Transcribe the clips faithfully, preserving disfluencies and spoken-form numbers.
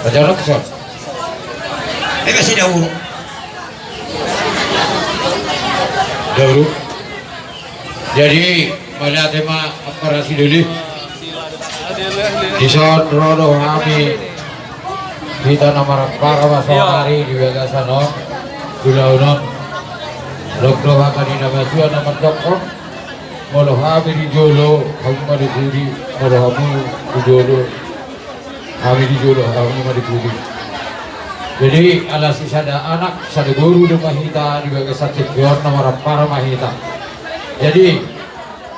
Raja Nokson. Ega si Dauru. Dauru. Jadi, mauliate ma ampara sidoli. Dison ro do hami, hita na marampara ma saonari di bagasan on, ulaon on. Adong do hata ni na matua na mandokkon, molo hami di jolo, hamu ma di pudi, molo hamu di jolo, hami di jolo, hamu ma di pudi. Jadi, ala sisada anak, sada boru do ma hita di bagasan tingki on, na marampara ma hita. Jadi,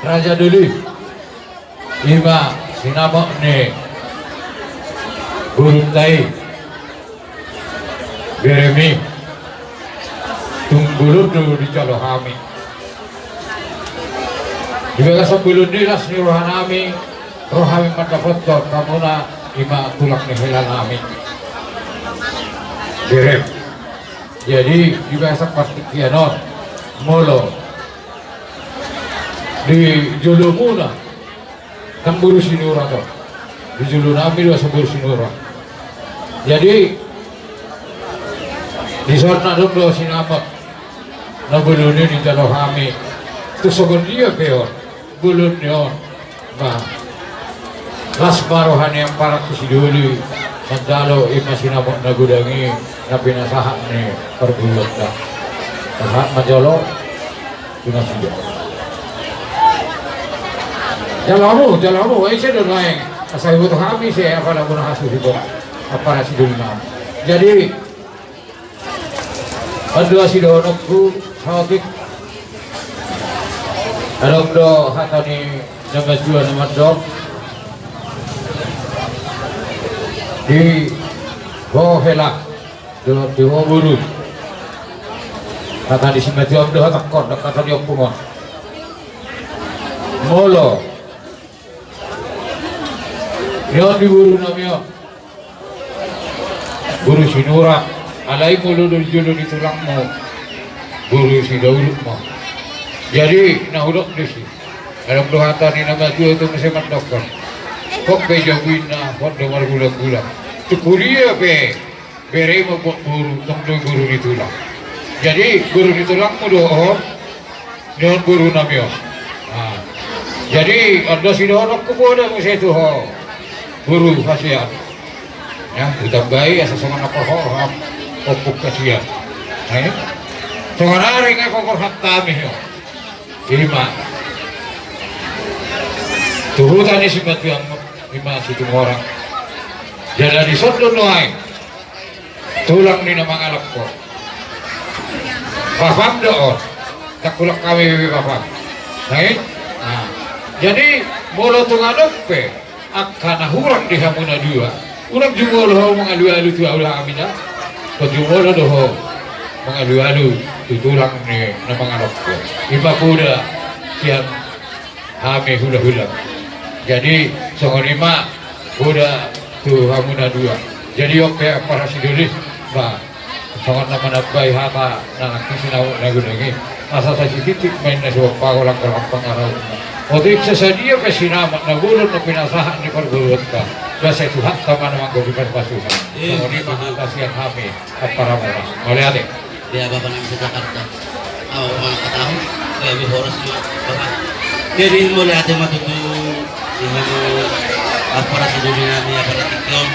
Raja Doli, ima sinamot ni borunta i, beremi, tung bolon do dijalo hami. Di bagasan bolon i las ni rohanami, ro hami mandapothon hamuna, ima tulang ni helanami. Berem. Jadi, di bagasan partingkian on, molo di jolomuna, kan boru Sinurat on. Di jolonami do asa boru Sinurat. Jadi, dison adong do sinamot na bolon i dijalo hami. Tung songon dia pe on, bolon ni on. Ba, las ma roha ni amparan tu sidoli, manjalo ima sinamot na godang i, na pinasahat ni parguruonta. Pasahat ma jolo. Ima sude. Jalo hamu, jalo hamu, ise do nuaeng. Asa iboto hami ise, apala muna hasuhuton. Ampara sidoli nami. Jadi, on do sidohononku saotik. Adong do hata ni na matua na mandok. Di ho hela. Dohot di ho boru. Hata ni simatua on do hatangkon, ndang hata ni ompung on. Molo nion di borunami on, boru Sinurat, alai molo do di jolo ni tulangmu, boru Sidauruk ma. Jadi, na hudok disi. Adong do hata ni na matua tu muse mandokkon. Hot pe jabu inna, hot do margulang-gulang. Tu huria pe, bere i mambuat boru, tong do boru ni tulang. Jadi, boru ni tulangmu do on, nion borunami on. Nah, jadi, on do sidohononku, poda muse tu ho, boru hasian. Ya, hutambai asa songon na porhorham, ompung hasian. Nah, i. Songon ari nga porhorham hami, ya. Ima. Tu huta ni simatuam, ima Situmorang. Jala dison do nuaeng tulang ni na mangalangkon. Bapam do on. Tangkulang hami be bapam. Nah, i? Nah. Jadi, molo tung adong pe angka na hurang di hamu na dua, unang jumolo ho mangalualu tu hami da. Ho jumolo do ho mangalualu tu tulang ni na mangalangkon. Ima poda sian hami hula-hula. Jadi, songon i ma, poda tu hamu na dua. Jadi, on pe ampara sidoli, ba, songon na manambai hata na nangkin sinamot na godang i. Asa sai sititi ma inna suang pagolang-golang pangarahutna. Otik sasadia pe sinamot na bolon na pinasahat ni parguruonta. Ba sai Tuhanta ma na manggohi pasupasu. Songon i ma hata sian hami. Ampara muna. Mauliate. Dia bapa nami se-Jakarta. Au ma katahu, gabe horas ma bapa. Jadi mauliate ma tutu di hamu ampara sidoli nami, ampara tingki on.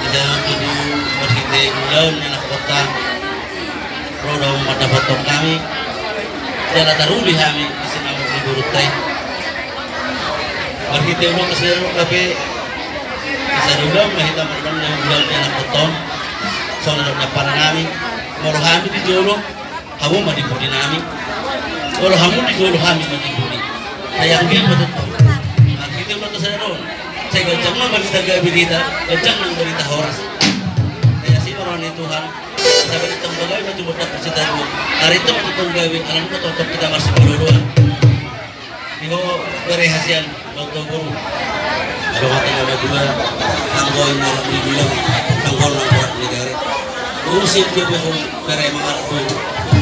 Ida tutu marhite ulaon ni anak kota. Ro do mandapothon hami. Jala taruli hami di sinamot ni borunta i. Marhite ulaon na sinaroka pe. Bisa diulang ma hita mardongan ulaon ni anak kota on. Songon na didok ni ampara nami. Molo hami di jolo, hamu ma di pudi nami. Molo hamu di jolo, hami ma di pudi. Sai anggiat ma tutu. Marhite ulaon na sinaroka on. Sai ganjang ma barita gabe di hita, ganjang nang barita horas. Sai asi ma roha ni Tuhan. Sai barita gabe ma tutu, barita sitaruan. Barita ma tutu gabe, ala nunga tongtong hita marsipaoloan. Di ho bere hasian, dohot ho boru. Adong hata na matua, anggo i na rap ni bilang, anggo na borat ni gare. Urusin dia pe ho bere mangarap tu,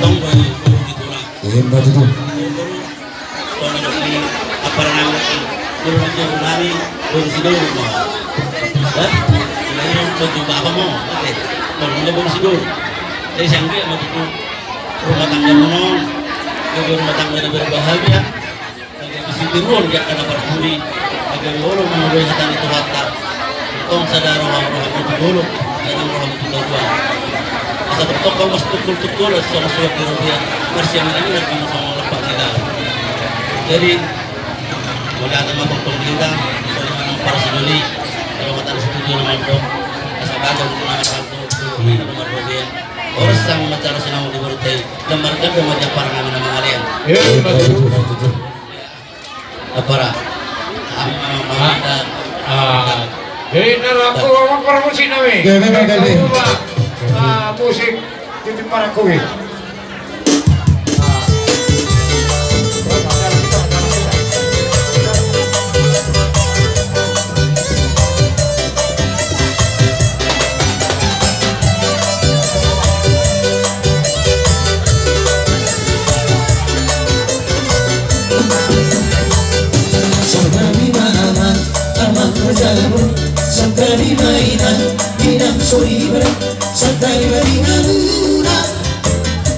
tong do i boru di tulang. Ima tutu. Boru, tong do i ampara nami, boru di tulang nami, boru Sidauruk ma. Hah? Coba apa mau? Oke. Kalau nggak boleh sidul. Jadi siang dia mau tutup rumah tangga monon. Jadi rumah tangga yang berbahagia. Jadi mesti tiruan dia karena berhuni. Agar orang mau boleh datang itu harta. Tong sadar orang orang mau dulu. Jangan orang itu dulu. Masa betok kau mas tukul tukul sama surat di rupiah. Masih yang ini lagi sama lepas kita. Jadi Mauliate ma tu Amanta, songon i ma nang para sidoli, molo mata na situju na mandok, asa baga tu na mandok, tu na mandok. Horas sanga ma acara sinamot di boruta i, dan marganda ma di ampara nami na mangalean. Eh, betul, betul. Ampara. Ah, ah. Jadi, nang aku, ampara musik nami. Ya, memang, kan, ah, musik. Jadi, para kuwi. Songon i ma amang, amang raja na boru, songon i ma inang, inang soripada, songon i ma di hamuna.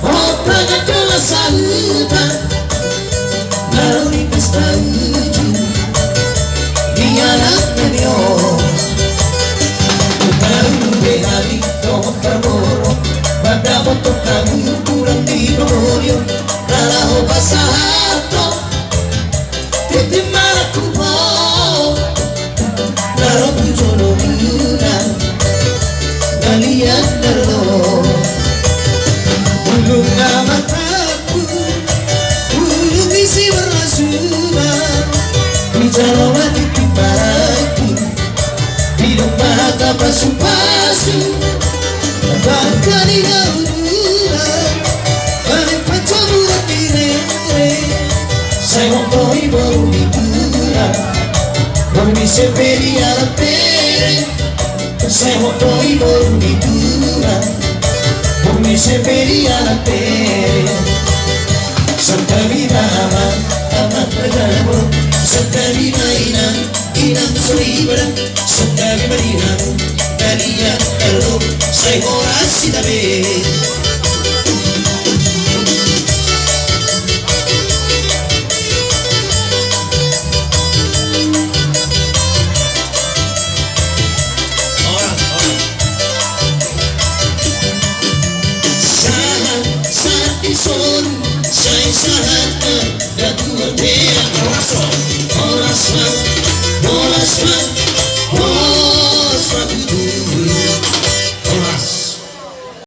Hot na jala sahuta, na ro di pesta uju, di anak nami on. Baru be hami dohot parboru, mandapothon hamu tulang di pangoli on, na laho pasahathon tintin marangkup on. Na ro tu jolo muna, na liat na ro. Bulung na marpangku, bulung ni si Barasuba. Dijalo ma tintin marangkup, didok ma hata pasupasu. Bangka ni gaudura, balik pancaburan di rere. Sai hot do i boru ni tulang, boru ni Semperi anak Pere. Sai hot do i boru ni tulang, boru ni Semperi anak Pere. Santabi ma amang, amang raja na boru, santabi ma inang, inang soripada, santabi ma di hamu, na liat na ro, sai horas hita be.